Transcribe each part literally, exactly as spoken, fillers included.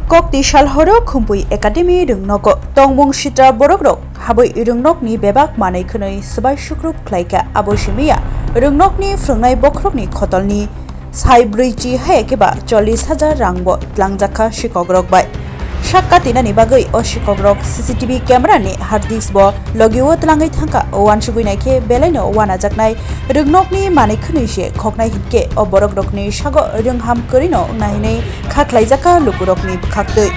Kokti salhoro Khumpui Academy rwngnogo tongmung sitra borokrok habwi rwngnokni bebak manwi khwnwi swbai sukrup khlaikha. Abo simiya rwngnokni phrwngnai bokhorokni khotolni sai brwichi hai khe ba chollish hajar rangbo tlangjakha sikokrok bai. Sak katinani bagwi o sikokrok C C T V camera ni hard disk bo logio tlangwi thangkha. O uansugwi naikhe belaino uanajaknai rwngnokni manwi khwnwi se khoknai hinkhe o borokrokni sago rwngham kwrwino wngna hinwi kha khlaijakha lukurokni bwkhaktwi.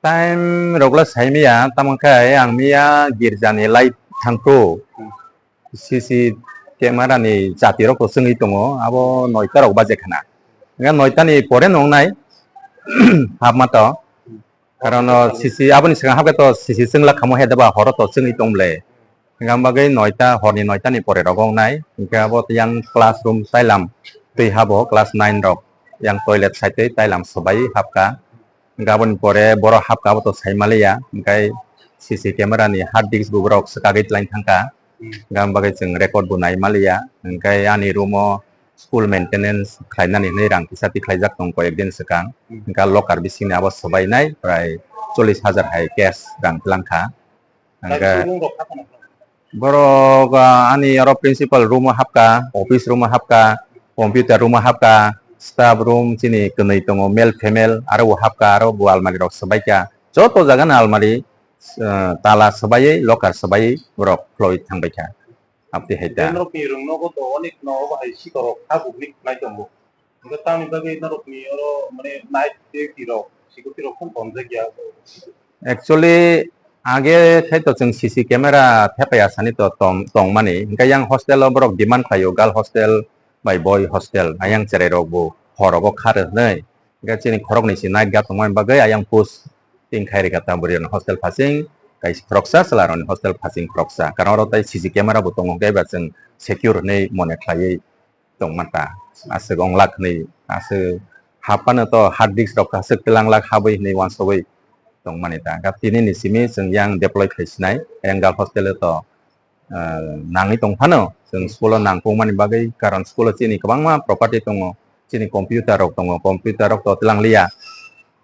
Time rok le sai maya, tamo khe ang maya girja ni light thangkhu. Hmm. C C camera ni jati rok to chwngwi tongo, abo noita rok baje khna. Hingke noita ni pore no wngnai hapma to. Karon o C C aboni swkang hapkhe to C C chwngla khamo he deba horo to chwngwi tong ble. Hingke bagwi noita, horni noita ni pore rok wngnai. Hingke abo yang classroom tailam twi habo class nine rok yang toilet side twi tailam swbai hapka. Hingke aboni pore borok hapka abo to sai maliya. Hingke C C camera ni hard disk bo borok swkagwi tlain thangka. Hingke aboni bagwi chwng record bo nai maliya. Hingke ani room o school maintenance khlainani hwnwi rang kisa tikhlaijak tongo koyek din swkang. Hingke locker bisingni abo swbainai prai chollish hajar hai cash rang tlangkha. Hingke borok, ah, ani oro principal room o hapka, office room o hapka, computer room o hapka, staff room chini kwnwi tongo, male female aro bo hapka, aro bo almari rok swbaikha. Joto jaga no almari, ah, tala swbaiwi, locker swbaiwi borok khwlaiwi thangbaikha. Aboni hai ta. Norokni rwng nogo to onek no obo hai sikorok ha bukni khnai tongo. Hingke tamni bagwi norokni oro mane night duty rok, security rok phano tonjak ya. Actually, age khai to chwng C C camera thepaya sani to tong, tongmani. Hingke yang hostel o borok demand khlaio, girl hostel bai boy hostel. Ayang cherai rok bo hor rogo kha rw hwnwi. Hingke chini khoroknwi se night guard tongmani bagwi ayang post tin khai rikha ta bwrwi rokni hostel phasing kaisa khoroksa, chwla rokni hostel phasing khoroksa. Karon oro tai C C camera bo tongo, hingke eba chwng secure hwnwi mone khlaiwi tongma ta. Aswk wnglak hwnwi, aswk hap phano to hard disk rok aswk twlang lak habwi hwnwi uansugwi tongmani ta. Hingke tini ni simi chwng yang deploy khai sinai, yang girl hostel o to ah, nangwi tong phano, chwng school o nangkukmani bagwi, karon school o chini kwbangma property tongo, chini computer rok tongo, computer rok to twlang liya,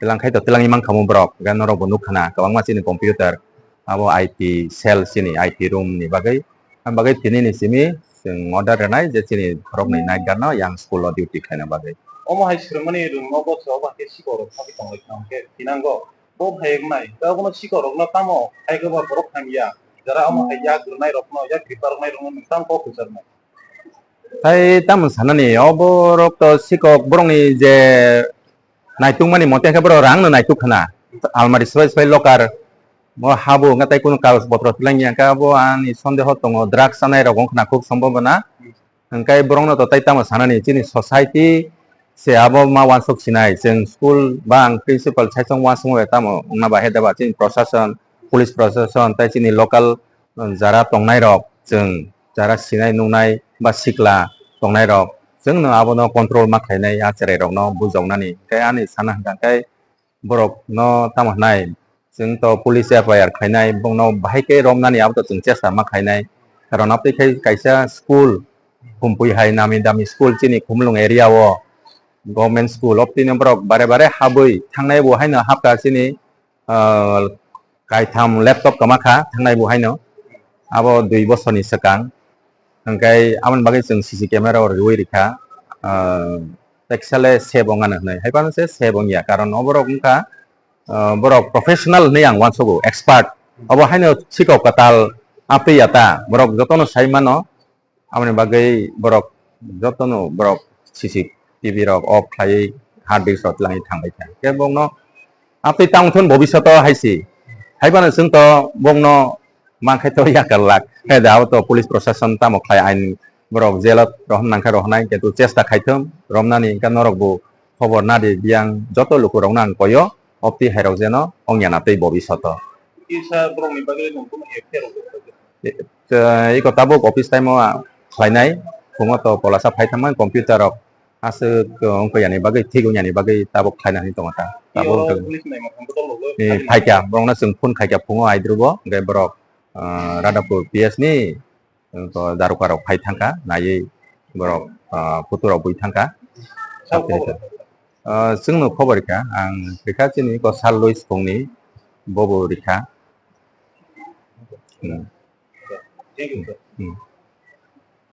twlang khai to twlangwi mankha mo borok, hingke norok bo nukha na kwbangma chini computer, abo I T cell chini I T room ni bagwi, aboni bagwi tini ni simi chwng order rwnai je chini borokni night guard no yang school o duty khlaina bagwi. Omo hai swrwngmani rwngno bo se obo hai khe sikorok thangwi tonglaikha hwnkhe thinango. Bo phai wngnai, tei abono sikorokno tamo hai khe ba borok hamya, jara omo hai yak rwnairok no, yak riparoknairok no nwng tamo kok kwcharnai? Tai tamo sanani, o borok to sikok borokni je naitungmani mote khe borok rang no naituk khna, almari swbai swbai locker, bo habo wngkha tei kunu kagoj potro twlangya, hwnkhe abo ani sondeho tongo, drugs chanairok wngkha na khub sombobona. Hwnkhe borokno to tai tamo sanani, chini society se abo ma uansuk sinai, chwng school ba ang principal saichung uansukma bai tamo wngna bahai da ba, chini prosason, police prosason tei chini local, um, jara tongnairok, chwng jara sinai nuknai ba sikla tongnairok, chwngno abono control ma khlainai, a cherairokno bujoknani. Hwnkhe ani sana hwnkha khe borokno tamo hwnai, chwng to police F I R khlainai, bongno bahai khe romnani abo to chwng chesta ma khlainai. Karon aboni khai kaisa school, Humpui hai nami dami school chini Khumulwng area o, government school, oboni borok bare bare habwi thangnai, bo haino hapta chini, ah, kaitham laptop kwma kha thangnai bo haino, abo dui bosorni swkang. Hwnkhe aboni bagwi chwng C C camera o rwui rikha, ah, teksa le save wngnani hwnwi, hai phano se save wngya, karon oborok wngkha, ah, borok professional hwnwi ang uansugo, expert. Obo haino sikok kwtal, aptwi ya ta, borok jotono sai mano, aboni bagwi borok jotono borok C C T V rok off khlaiwi hard disk rok twlangwi thangbai kha. Khe bongno aptwi tang thun bobishoto hai se. Hai phano chwng to bongno mankhe to yakar lak. Hai da abo to police prosason tamo khlai ain borok jail o rohon nangkhe rohonai, kintu chesta khai thung romnani, hwnkhe norok bo khobor nadi biyang joto lukurokno ang koyo, opti hairok jeno ongya na tei bobishoto. Kisa borokni bagwi nwng kunu F I R rok. Eh, iko tabuk office time o, ah, khlainai, phungo to polasa phai thangmani computer rok aswk, eh, wngkha yani bagwi, thik wngya ni bagwi tabuk khlaina hinwi tongo ta. Tabuk oro wngkha. Police naima thangbo tong logo, eh, khaina phaikha, borokno chwng phone khaikha phungo aidrubo, hwnkhe borok, ah, Radhapur P S ni to daruka rok phai thangkha, naiwi borok, ah, photo rok bui thangkha. Sal khobor rok? Ah, chwngno khobor rikha, ang rikha chini ko sal loi songni bobo rikha. Hmm. Thank you, sir. Hmm.